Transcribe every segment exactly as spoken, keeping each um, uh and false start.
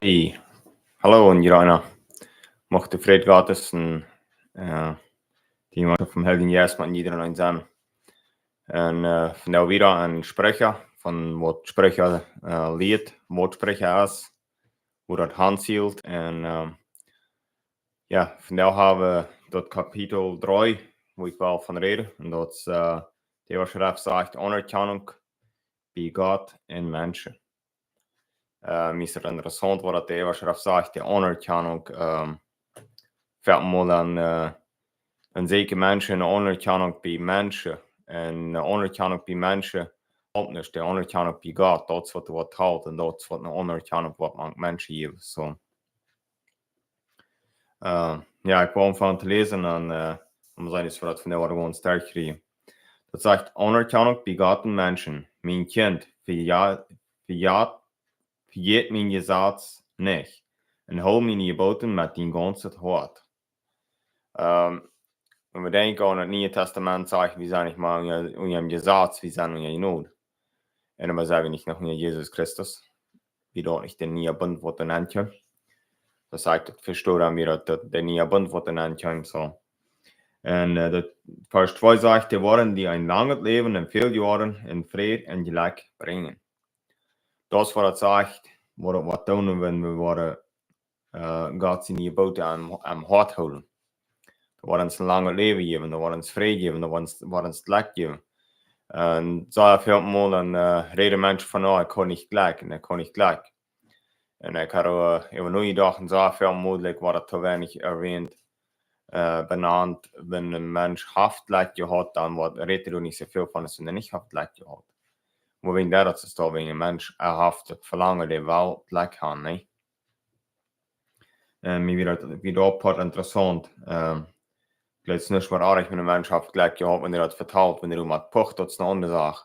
Hey, hallo un jrana. Mucht de Fräd Gottes un, äh, de Jemeenschoft vom Heiljen Jeist met jieda eenen sennen. Un, äh, vondoag wada een Sprecha, von waut Sprecha, äh, lieet, waut Sprecha es, woo daut hanhilt. Un, äh, jo, vondoag hab wie daut Kapitel dree, woo ekj well von räden. Un daut es, äh, de Äwaschreft sajcht: Anerkjanunk bie Gott un Menschen. Äh, mie es daut interessaunt, waut daut de Äwaschreft sajcht, de Anerkjanunk, ähm, fält mie aun, äh, dan seenen Menschen eene Anerkjanunk bie Menschen. Un eene Anerkjanunk bie Menschen, uk nich, de Anerkjanunk bie Gott, daut es waut, waut talt, un daut es waut eene Anerkjanunk woat mank Menschen jäwen. So. Äh, jo, ekj well aunfangen to läsen un, äh, om sennen, daut wie daut vondoag gaunz derchkjrieen. Daut sajcht: Anerkjanunk bie Gott un Menschen. Mien Kjint, veja-, vejat, vejät mien Jesaz nich, un hool miene Jeboten met dien gaunzet Hoat. Ähm, wan wie denkjen aun daut Niee Tastament, sajcht, wie sent nich mea unja, unja daut Jesaz, wie sent unja Jnod. Un dan sent wie nich noch unja Jesus Christus. Wie doonen nich dän nieen Bunt, waut doa aunenn kjemt. Daut sajcht, daut vestonen wie, daut, daut de niee Bunt, waut doa aunenn kjemt, so. Un, äh, daut Varsch twee sajcht: Dee woaren die een langet Läwen un väl Joaren un Fräd un Jlekj brinjen. Daut es waut daut sajcht, waut, waut doonen, wan wie woaren, äh, Gott siene Jeboten aum, aum Hoat hoolen. Daut woat ons een langet Läwen jäwen, daut woat ons Fräd jäwen, daut woat ons, woat ons Jlekj jäwen. Un soo väl mol dan, äh, räden Menschen von: Oh, ekj kaun nich Jlekj, un ekj kaun nich Jlekj. Un ekj haud, äh, äwa nojedocht, un soo väl mol woat daut too weinich erwähnt, äh, benant, wan een Mensch haft Jlekj jehaut, dan woat, rät hee doa nich soo väl von, aus wan hee nich haft Jlekj jehaut. Oba wäajen daut es daut wäajen een Mensch, hee haft daut Velangen, dee well Jlekj haben, nä? Un mie wia daut, wia daut Poat interessaunt. Ähm, ekj weet nich, waut oajch met een Mensch haft Jlekj jehaut, wan hee daut vetalt, wan hee doamet pocht, daut es eene aundre Sach.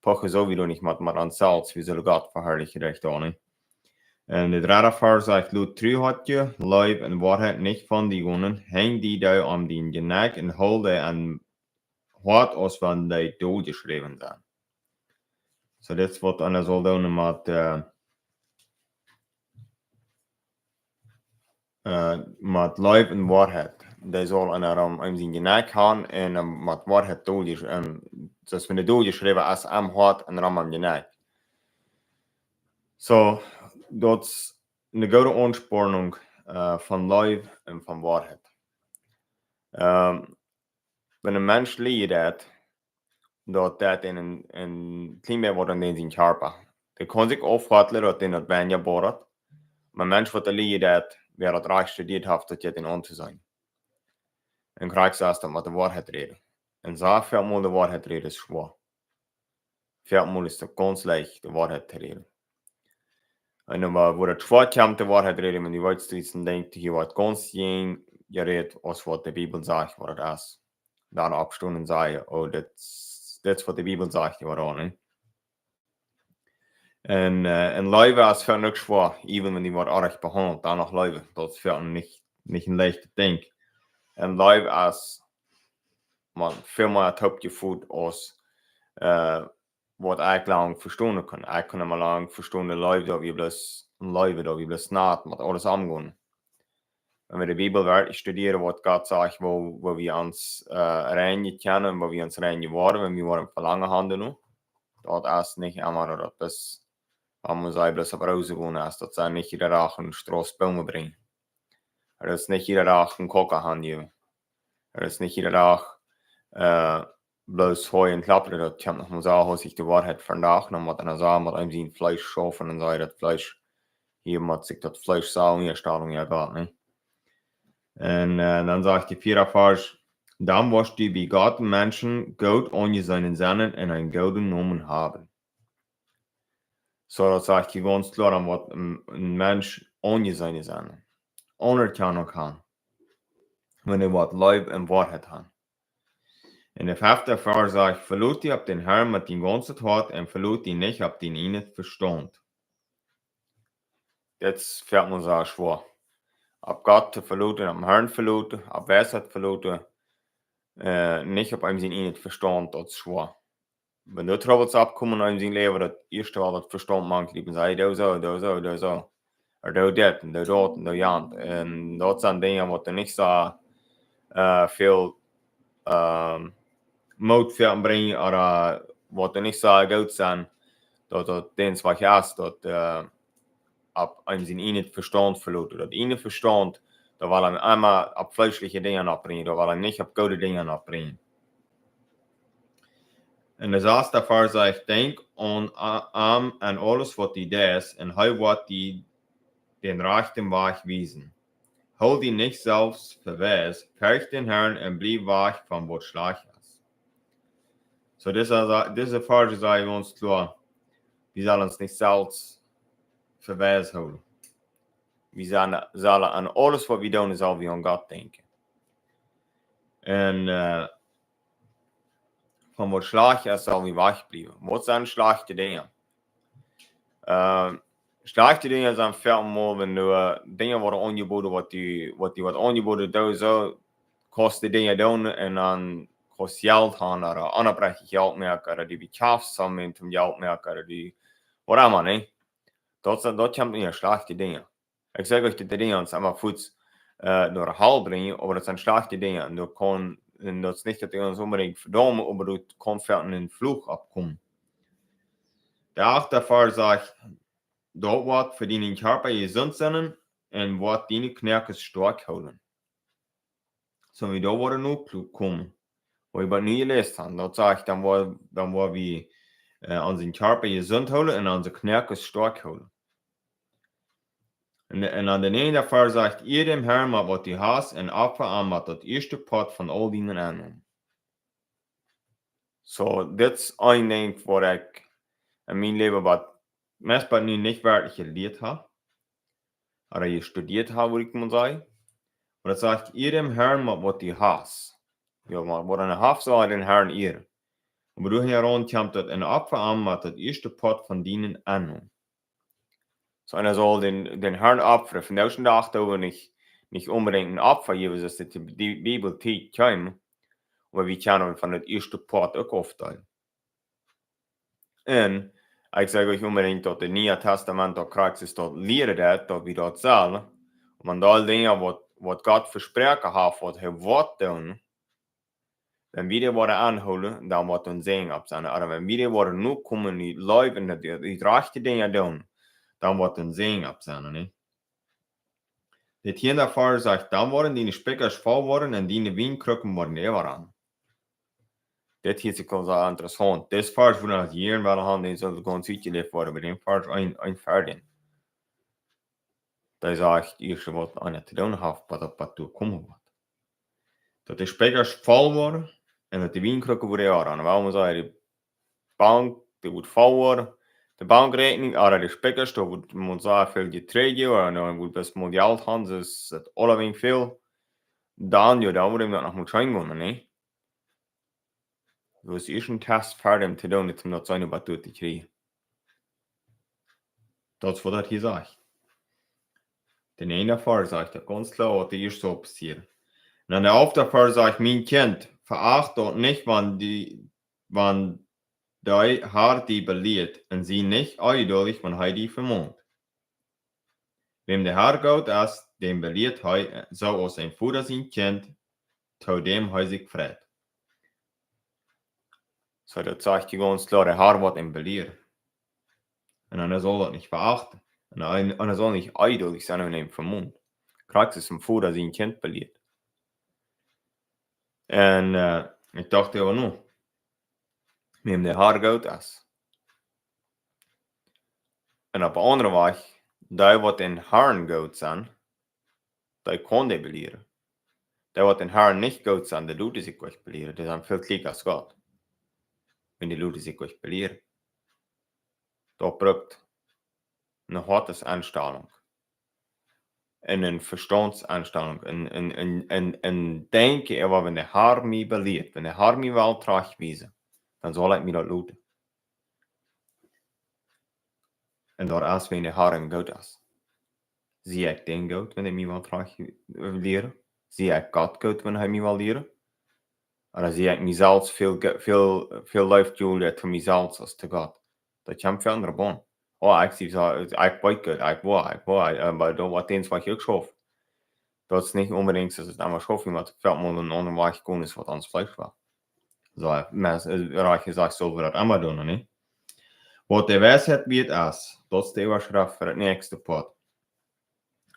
Pochen soo wie doa nich met, met ons selfst, wie sellen Gott veharlichen, rajcht aun, nä? Un de dredde Varsch sajcht: Lot Truheit, Leew un Woarheit nich von die gonen, henj die doa om dien Jenekj un hool dee aum Hoat, aus wan dee doljeschräwen sent. So, dit es waut eena saul doonen met, äh, äh, met Leew un Woarheit. Dee saul eena aum, aum sien Jenekj haben un, ähm, met Woarheit doljesch-, ähm, daut wan dee doljeschräwen es, aum Hoat un aum, aum Jenekj. So, daut es eene goode Aunspornunk, äh, von Leew un von Woarheit. Ähm, wan een Mensch lieed, daut, daut deit een, een kjlien bät waut aun sienen Kjarpa. Dee kaun sikj aufhoatlen, daut dän daut weinja bodat. Oba een Mensch, waut lieed, wäa daut rajcht studieet haft, daut jeit dän aun to sennen. Un krakjt soo es daut met de Woarheit räden. Un soo väl mol de Woarheit räden es schwoa. Väl mol es daut gaunz leicht, de Woarheit to räden. Un dan, wua, wua daut schwoa kjemt, de Woarheit räden, wan du weetst, du best een Dinkj, hia woat gaunz jäajen jerät, aus waut de Bibel sajcht, waut daut es. Dan oppstonen un sajen: Oh, dit, dit es waut de Bibel sajcht, waut dan, nä? Un, äh, un Leew es fa nuscht schwoa, even wan du woascht oajch behaundelt, dan noch leewen. Daut es fa nich, nich een leichtet Dinkj. Un Leew es, Maun, väl mea toopjefot aus, äh, waut ekj lang vestonen kunn. Ekj kunn mau lang vestonen, Leew, daut wie bloos, Leew, daut wie bloos nat met aules omgonen. Wan wie de Bibel werkjlich studieren, waut Gott sajcht, woo, woo wie ons, äh, reinjen kjennen, woo wie ons reinjen woaren, wan wie woaren Velangen haben doano. Daut es nich emma, daut es, wan wie sajen, bloos opp Rosen gonen es, daut sent nich jieda Dach een Stroos Boomen brinjen. Daut es nich jieda Dach een Koka hanjäwen. Daut es nich jieda Dach, äh, bloos Hee un Klapper, daut kjemt noch mau soo, aus ekj de Woarheit vondoag, dan mott eena soo met eenem sien Fleesch schaufen un sajen, daut Fleesch, hia mott sikj daut Fleesch soo unjastalen, jo, Gott, nä? Un, äh, dan sajcht de vieede Varsch: Dan woascht du bie Gott un Menschen goot aunjeseenen sennen un eenen gooden Nomen haben. So, daut sajcht hia gaunz kloa, dan woat een, een Mensch aunjeseenen sennen. Aunerkjanunk haben. Wan hee woat Leew un Woarheit haben. Un de fefte Varsch sajcht: Veloot die opp dän Herrn met dien gaunzet Hoat un veloot die nich opp dien ieejnet Vestaunt. Daut fält mie soo schwoa. Opp Gott to veloten, opp dän Herrn veloten, opp Weisheit veloten, äh, nich opp eenem sien ieejnet Vestaunt, daut es schwoa. Wan doa Trubbels oppkomen en sien Läwen, daut ieeschte waut daut Vestaunt mank, dee sajen: Hey, doo soo, doo soo, doo soo. Ooda doo dit un doo daut un doo jant. Un daut sent Dinja waut doa nich soo, äh, väl, ähm, Moot fa brinjen, ooda waut doa nich soo goot sent, daut daut Dinja waut es, daut, äh, opp eenem sien ieejnet Vestaunt veloten. Daut ieejne Vestaunt, doa well eena emma opp fleeschliche Dinja nopp brinjen, doa well eena nich opp goode Dinja nopp brinjen. Un de sasta Varsch sajcht: Denkj aun a-, am en aules waut du deist, un hee woat die dän rajchten Wajch wiesen. Hool die nich selfst fa weis, fercht dän Herrn un bliew wajch von waut schlajcht es. Soo, dise, dise Varsch sajcht ons kloa, wie sellen ons nich selfst fa weis hoolen. Wie sellen, sellen aun aules waut wie doonen, sell wie aun Gott denkjen. Un, äh, von waut schlajcht es, sell wie wajchbliewen. Waut sent schlajchte Dinja? Ähm, schlajchte Dinja sent väl mol, wan du, äh, Dinja woaren aunjeboden, waut die, waut die woat aunjeboden, doo soo, kaust du Dinja doonen un dan kaust Jelt haben, ooda Unjabrechung Jelt moaken, ooda du bekjafst soo met om Jelt moaken, ooda du, waut emma, nä? Daut sent, daut kjemt unja schlajchte Dinja. Ekj saj uk, daut dee Dinja ons emma fuaz, äh, no de Hal brinjen, oba daut sent schlajchte Dinja. Un daut kaun, un daut es nich, daut dee ons onbedinjt vedaumen, oba doa kaun fa een Fluch oppkomen. De achte Varsch sajcht: Daut woat fa dienen Kjarpa jesunt sennen un woat diene Knoakes stoakj hoolen. Soo, wie doa woaren nu klo-, komen. Waut wie nu jeläst haben, daut sajcht, dan woa-, dan woa wie, äh, onsen Kjarpa jesunt hoolen un onse Knoakes stoakj hoolen. Un, un aun de näajende Varsch sajcht: Iea dän Herrn met waut du hast, un opfa am met daut ieeschte Poat von aul dienen Enkomen. Soo, dit es een Dinkj waut ekj en mien Läwen waut meist bat nu nich werkjlich jelieet hab, ooda jestudieet hab, wudd ekj mol sajen. Oba daut sajcht: Iea dän Herrn met waut du hast. Jo, mau waut eena haft, saul dän Herrn ieren. Oba doa hia raun kjemt daut: un opfa am met daut ieeschte Poat von dienen Enkomen. Soo, eena saul dän, dän Herrn opfren. Vondoag dän Dach doo wie nich, nich onbedinjt een Opfa jäwen, soo aus de Bibel tiet kjeem. Oba wie kjennen von daut ieeschte Poat uk aufdeelen. Un ekj saj uk nich onbedinjt, daut daut Niee Tastament, daut Christus daut lieet, daut, daut wie daut sellen. Oba aul Dinja waut, waut Gott vesproaken haft, waut hee woat doonen, wan wie dee woaren aunhoolen, dan woat een Säajen opp sennen. Oba wan wie dee woaren nu komen, dee läwen, dee, dee rajchte Dinja doonen, dan woat een Säajen opp sennen, nä? De tieende Varsch sajcht: Dan woaren diene Spikjasch voll woaren un diene Wienkrucken woaren äwarannen. Dit hieet sikj aul soo interessaunt. Dis Varsch, wua wie hia wellen haben, dee saul gaunz utjeläft woaren, bie dän Varsch een, een Varsch. Dee sajcht ieescht waut eena to doonen haft, waut opp waut too komen woat. Daut de Spikjasch voll woaren un daut de Wienkrucken woaren äwarannen. Wuarom saj ekj, de Bank, dee woat voll woaren. De Bankräakjnunk, ooda de Spikjasch, doa woat, mott sea väl Jeträajd, ooda dan woat best mol Jelt haben, daut es daut aulawäajen väl. Dan, jo, dan woat eena noch mol scheen wonen, nä? Daut es ieescht een Test fa dän to doonen, om daut sennen waut doa to kjrieen. Daut es waut daut hia sajcht. De näajende Varsch sajcht daut gaunz kloa, waut doa ieescht saul passieren. Un dan de alfte Varsch sajcht: Mien Kjint, veacht daut nich, wan dee, wan de Herr die belieet, un sie nich onjeduldich, wan hee die vemont. Wäm de Herr goot es, dän belieet hee, soo aus een Voda sien Kjint, to däm hee sikj freit. Soo, daut sajcht hia gaunz kloa, de Herr woat am belieren. Un eena saul daut nich veachten. Un eena, eena saul nich onjeduldich sennen, wan hee vemont. Krakjt soo aus een Voda sien Kjint belieet. Un, äh, ekj docht äwa nu, wäm de Herr goot es. Un opp een aundren Wajch, dee waut dän Herrn goot sent, dee kaun dee belieren. Dee waut dän Herrn nich goot sent, dee loten sikj nich belieren. Dee sent väl kjlieekja aus Gott, wan dee loten sikj nich belieren. Daut brukt eene Hoatesenstalunk, eene Vestaundsenstalunk, een, een, een, een, een Denkjen, oba wan de Herr mie belieet, wan de Herr mie well trajchtwiesen, dan saul ekj mie daut loten. Un daut es, wan de Herr goot es. Sie ekj dän goot, wan hee mie well trajchtlieren? Sie ekj Gott goot, wan hee mie well lieren? Ooda sie ekj mie selfst väl ge-, väl, väl leewa to mie selfst aus to Gott? Daut kjemt fa aundre Boon. Oh, ekj sie, ekj weet goot, ekj woa, ekj woa, oba doa woat eent waut ekj schauf. Daut es nich onbedinjt, daut et emma schauft, wie motten väl mol een aundren Wajch gonen, aus waut ons Fleesch well. Soo, mau, rajcht jesajcht, sell wie daut emma doonen, nä? Waut de Weisheit wieet es, daut es de Äwaschreft fa daut näakjste Poat.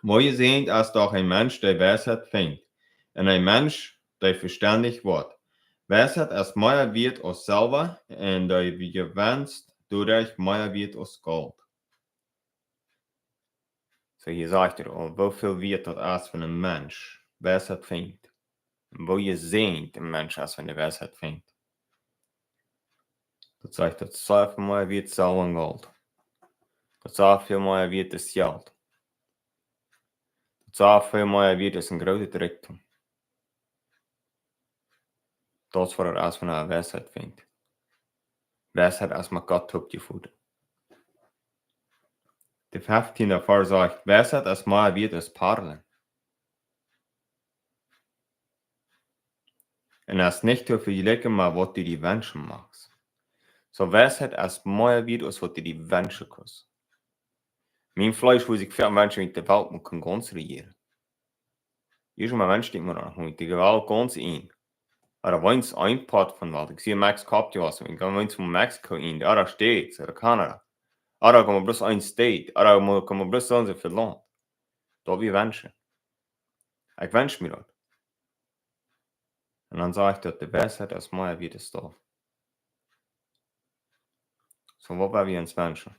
Woo jesäajent es doch een Mensch, dee Weisheit finjt, un een Mensch, dee vestendich woat. Weisheit es mea wieet aus Selwa, un dee jewennst doaderch mea wieet aus Golt. Soo, hia sajcht et aul, woo väl wieet daut es, wan een Mensch Weisheit finjt. Un woo jesäajent een Mensch es, wan dee Weisheit finjt. Daut sajcht, daut es väl mea wieet aus Selwa un Golt. Daut es väl mea wieet aus Jelt. Daut es väl mea wieet aus een grootet Rikjdom. Daut es waut et es, wan eena Weisheit finjt. Weisheit es met Gott toopjefoten. De feftieende Varsch sajcht, Weisheit es mea wieet aus Parlen. Un es nich to vejlikjen met waut du die wenschen machst. Soo, Weisheit es mea wieet aus waut du die wenschen kaust. Mien Fleesch wudd sikj väl wenschen, wan ekj de Welt mol kunn gaunz rejieren. Hia es een Mensch, dee mott noch nich de Welt gaunz enn. Ooda weens een Poat von Welt. Ekj sie en Mexiko oppjewossen. Ekj sie weens von Mexiko enn. Ooda States, ooda Kanada. Ooda kaun bloos een State. Ooda kaun bloos soo un soo väl Launt. Daut wie wenschen. Ekj wensch mie daut. Un dan sajcht et, de Weisheit es mea wieet aus daut. Soo, waut woa wie ons wenschen?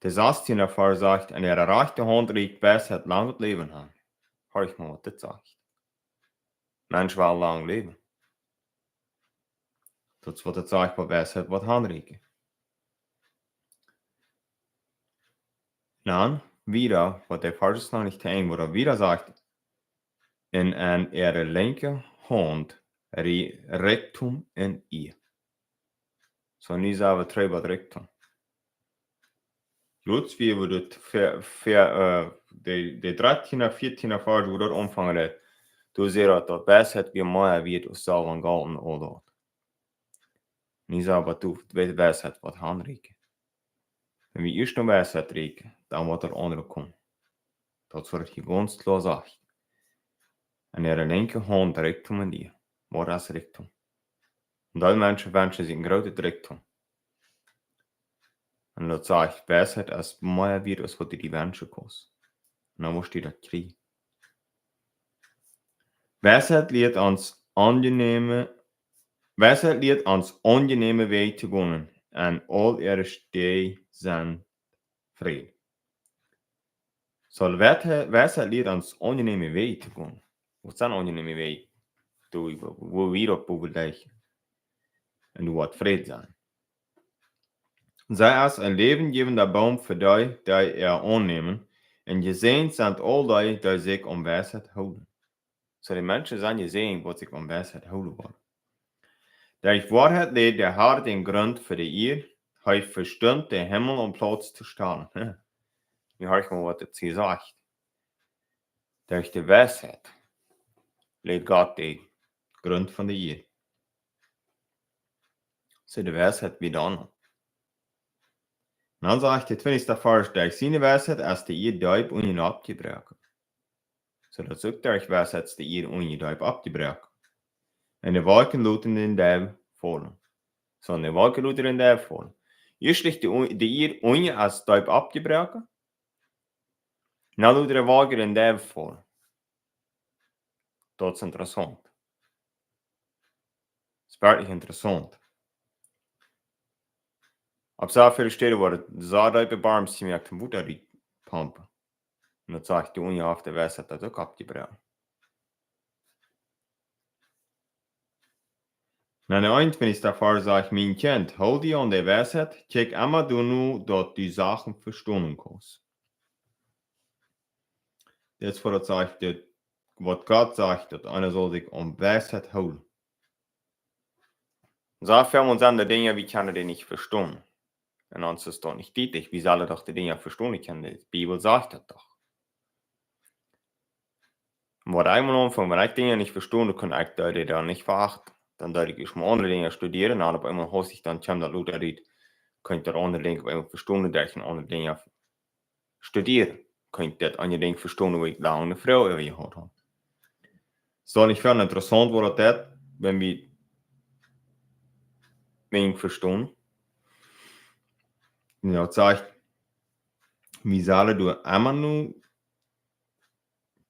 De sastieende Varsch sajcht, en äare rajchte Haunt rieekjt Weisheit, langet Läwen han. Horch mol, waut dit sajcht. Mensch well lang läwen. Daut es waut et sajcht, waut Weisheit woat hanrieekjen. Dan, wieda, waut de Varsch es noch nich to Enj, wua et wieda sajcht, un en äare linkje Haunt rie-, Rikjdom un Ea. Soo, nu sent wie trigj bie Rikjdom. Jrod wia wie daut ver-, ver-, äh, de, de dartieende, vieetieende Varsch, wua daut aunfangen deed. Doa sajcht et, daut Weisheit wia mea wieet aus Selwa un Golt un aul daut. Nu sent wie bie de Weisheit woat hanrieekjen. Wan wie ieescht no Weisheit rieekjen, dan woat daut aundre komen. Daut es waut et hia gaunz kloa sajcht. En äare linkje Haunt Rikjdom un Ea. Waut es Rikjdom? Un dee Menschen wenschen sikj een grootet Rikjdom. Un daut sajcht, Weisheit es mea wieet aus waut du die wenschen kaust. Un dan woascht du daut kjrieen. Weisheit lieet ons aunjenäme, Weisheit lieet ons aunjenäme Wäaj to gonen, un aul äare Stäaj sent Fräd. Soo, Weisheit, Weisheit lieet ons aunjenäme Wäaj to gonen. Waut sent aunjenäme Wäaj? Doa, wua, wua wie opp bäwen deichen. Un doa woat Fräd sennen. See es een läwenjäwenda Boom fa dee, dee äa aunnämen, un jesäajent sent aul dee, dee sikj aun Weisheit hoolen. Soo, de Menschen sent jesäajent, waut sikj aun Weisheit hoolen wellen. Derch Woarheit lajcht de Har dän Grunt fa de Ieed, hee vestumt de Himmel om Plauz to stalen. Hm. Nu horch mol, waut et hia sajcht. Derch de Weisheit lajcht Gott dän Grunt von de Ieed. Soo, de Weisheit wia dan. Dan sajcht de twintichste Varsch, derch siene Weisheit es de Ieed deep unjen oppjebroaken. Soo, daut es uk derch Weisheit es de Ieed unjen deep oppjebroaken. Un de Wolkjen loten dän Deiw faulen. Soo, un de Wolkjen loten dän Deiw faulen. Ieescht lajcht de, de Ieed unjen es deep oppjebroaken. Nu loten de Wolkjen dän Deiw faulen. Daut es interessaunt. Daut es werkjlich interessaunt. Opp soo väle Städen woaren soo deepe Borms jemoakt om Wota rut to pompen. Un daut sajcht, de Unja haft de Weisheit daut uk oppjebroaken. Un de eenuntwintichste Varsch sajcht, mien Kjint, hool die aun de Weisheit, kjikj emma doano, daut du Sachen vestonen kaust. Dit es waut et sajcht, dit, waut Gott sajcht, daut eena saul sikj aun Weisheit hoolen. Soo väl mol sent doa Dinja, wie kjennen dee nich vestonen. Un ons es daut nich dietlich, wie sellen doch de Dinja vestonen kjennen, de Bibel sajcht daut doch. Un waut eemol aunfangt, wan ekj Dinja nich vestonen kaun, ekj doo dee dan nich veachten. Dan doo ekj ieescht mol aundre Dinja studieren, un opp eemol haud ekj dan, kjeem daut lota rut. Kaun ekj daut aundre Dinkj opp eemol vestonen, daut ekj een aundret Dinkj studieren. Kaun ekj daut aundre Dinkj vestonen, wua ekj lang ne Froag äwa jehaut hab. Soo, ekj finj daut interessaunt, woo daut deit, wan wie Dinja vestonen. Jo, daut sajcht, wie sellen doa emma nu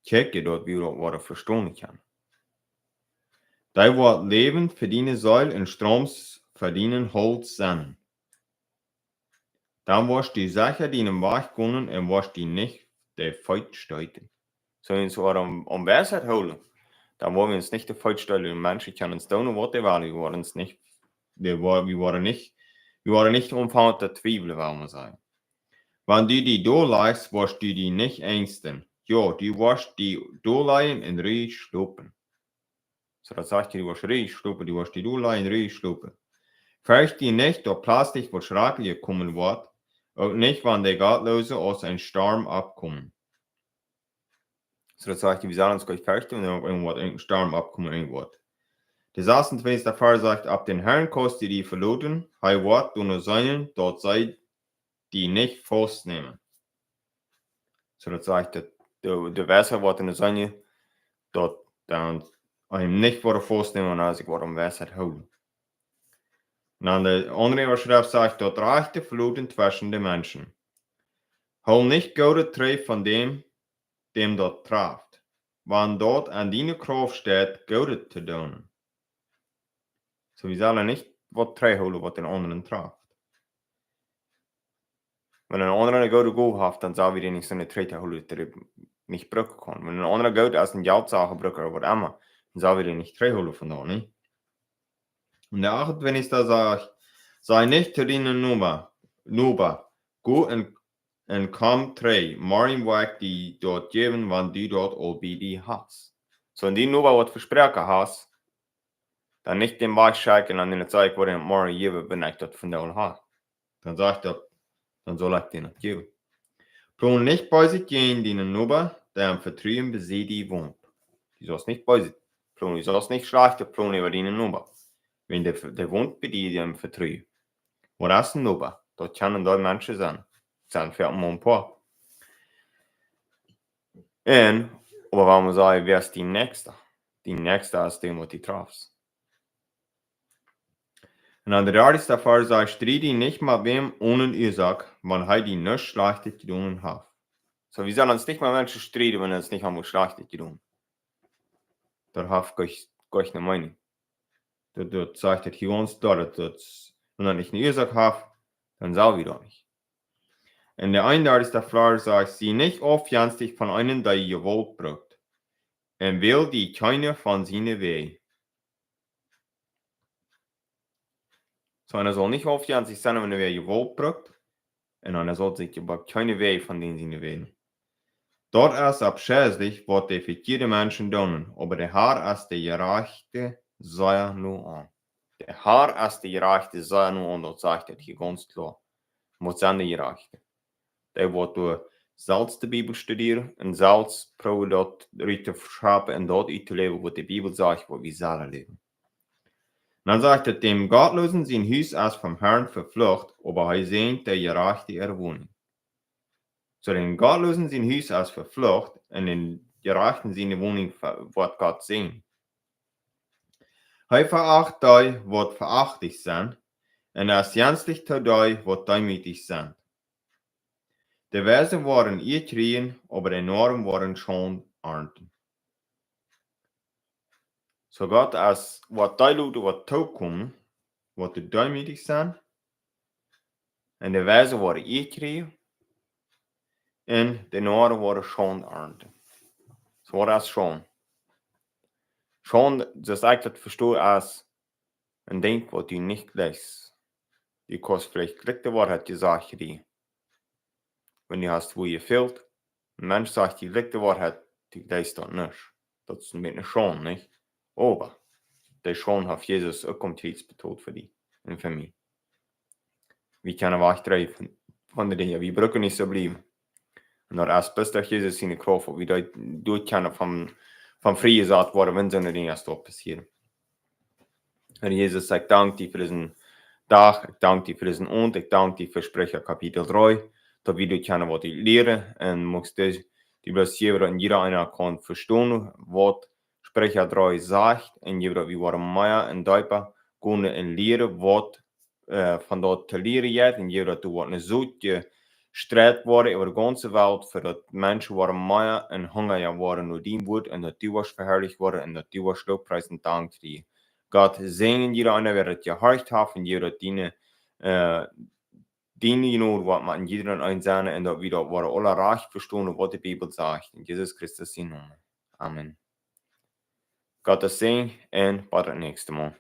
kjikjen, daut wie daut woaren vestonen kjennen. Dee woat Läwen fa diene Seel un Stroom fa dienen Hauls sennen. Dan woascht du secha dienen Wajch gonen un woascht die nich de Feet steeten. Soo, wan wie aum, aum Weisheit hoolen, dan woa wie ons nich de Feet steeten. Menschen kjennen ons doonen, waut dee wellen. Wie woaren ons nich, dee woa-, wie woaren nich, wie woaren nich aunfangen to twiewlen, well wie sajen. Wan du die dol lajchst, woascht du die nich enjsten. Jo, du woascht die dol lajen un ruich schlopen. Soo, daut sajcht, du woascht ruich schlopen, du woascht die dol lajen un ruich schlopen. Fercht die nich, daut pletslich waut Schrakjlichet komen woat, uk nich, wan de Gottloose aus een Storm oppkomen. Soo, daut sajcht, wie sellen ons nich ferchten, wan irjentwaut, een Storm oppkomen, irjentwaut. De sasuntwintichste Varsch sajcht, opp dän Herrn kaust du die veloten, hee woat die nich seenen, daut see die nich faustnämen. Soo, daut sajcht, daut de, de Weisheit woat nich seenen, daut dan eenem nich woat faustnämen, wan hee sikj woat aun Weisheit hoolen. Un dan de aundre Äwaschreft sajcht, daut Rajchte veloten tweschen de Menschen. Hool nich Goodet trigj von däm, däm daut traft, wan daut aun diene Krauft steit, Goodet to doonen. Soo, wie sellen nich waut trigjhoolen, waut dän aundren traft. Wan een aundra eene goode Gow haft, dan sell wie dän nich soo trigjhoolen, daut hee nich brucken kaun. Wan een aundra goot es, een Jeltsache brucken ooda waut emma, dan sell wie dän nich trigjhoolen von doa, nä? Un de achtuntwintichste sajcht, saj nich to dienen Noba, Noba, go un, un komm trigj, morjen woa ekj die daut jäwen, wan du daut aul bie die hast. Soo, wan dien Noba waut vesproaken haft, dan nich dän wajchschekjen un dan sajen, ekj woa dän morjen jäwen, wan ekj daut vondoag hab. Dan sajcht daut, dan saul ekj dän daut jäwen. Plon nich Beeset jäajen dienen Noba, dee em Vetruen bie die wont. Du saust nich Beeset plonen, du saust nich Schlajchtet plonen äwa dienen Noba. Wan dee, dee wont bie die em Vetruen. Waut es een Noba? Daut kjennen dee Menschen sennen. Sent väl mau een poa. Un, oba wan wie sajen, wäa es dien Näakjsta? Dien Näakjsta es dee, waut du trafst. Un dan de dartichste Varsch sajcht, stried die nich met wäm onen Uasoak, wan hee die nuscht Schlajchtet jedonen haft. Soo, wie sellen ons nich met Menschen strieden, wan see ons nich haben Schlajchtet jedonen. Daut haft goa, goa kjeene Meenunk. Daut, daut sajcht daut hia gaunz kloa, daut, daut, wan hee nich eene Uasoak haft, dan sell wie daut nich. Un de eenundartichste Varsch sajcht, sie nich aufjenstich von eenem, dee Jewault brukt, un wäl die kjeene von siene Wäaj. Soo, eena saul nich aufjenstich sennen, wan wäa Jewault brukt, un eena saul sikj oba kjeene Wäaj von dän siene wälen. Daut es aufscheidlich, waut de vekjieede Menschen doonen, oba de Har es de Jerajchte sea no aun. De Har es de Jerajchte sea no aun, daut sajcht daut hia gaunz kloa. Waut sent de Jerajchte? Dee waut doa selfst de Bibel studieren un selfst proowen daut rut to schaufen un daut uttoläwen, waut de Bibel sajcht, waut wie sellen läwen. Dan sajcht et, däm Gottloosen sien Hus es vom Herrn veflucht, oba hee säajent de Jerajchte äare Woninj. Soo, däm Gottloosen sien Hus es veflucht, un dän Jerajchten siene Woninj ve-, woat Gott säajnen. Hee veacht dee, waut veachtlich sent, un es jenstich to dee, waut deemootich sent. De Weise woaren Ea kjrieen, oba de Noaren woaren Schaund arnten. Soo Gott es, waut dee loten, waut tokomen, waut de deemootich sent, un de Weise woaren Ea kjrieen, un de Noaren woaren Schaund arnten. Soo, waut es Schaund? Schaund, soo aus ekj daut vesto, es een Dinkj, waut du nich jlikjst. Du kaust veleicht jlikj de Woarheit jesajcht kjrieen, wan du hast woo jefält. Een Mensch sajcht die jlikj de Woarheit, du jlikjst daut nich. Daut es een bät eene Schaund, nich? Oba dee Schaund haft Jesus uk aum Kjriez betolt fa die un fa mie. Wie kjennen wajchdreien von, von de Dinja. Wie brucken nich soo bliewen. Un daut es, bat daut Jesus siene Krauft, waut wie doa, doa kjennen von, von frie jesat woaren, wan soone Dinja doa passieren. Herr Jesus, ekj dank die fa disen Dach. Ekj dank die fa disen Owent. Ekj dank die fa Spricha Kapitel dree, daut wie doa kjennen waut lieren. Un muchst du, du bloos jäwen, daut jieda eena kaun vestonen, waut Spricha dree sajcht, un jäwen, daut wie woaren mea un deepa gonen un lieren, waut, äh, von daut to lieren jeit, un jäwen, daut doa woat ne Sot jestreit woaren äwa de gaunze Welt, fa daut Menschen woaren mea un hungrija woaren no dien Wuat, un daut du woascht veharlicht woaren, un daut du woascht Lofpries un Dank kjrieen. Gott, säajen jieda eena, wäa daut jehorcht haft, un jäwen, daut diene, äh, diene Jnod woat met jieda eenen sennen, un daut wie daut woaren aula rajcht vestonen, waut de Bibel sajcht. En Jesus Christus sienen Nomen. Amen. Gottes Säajen un bat daut näakjste Mol.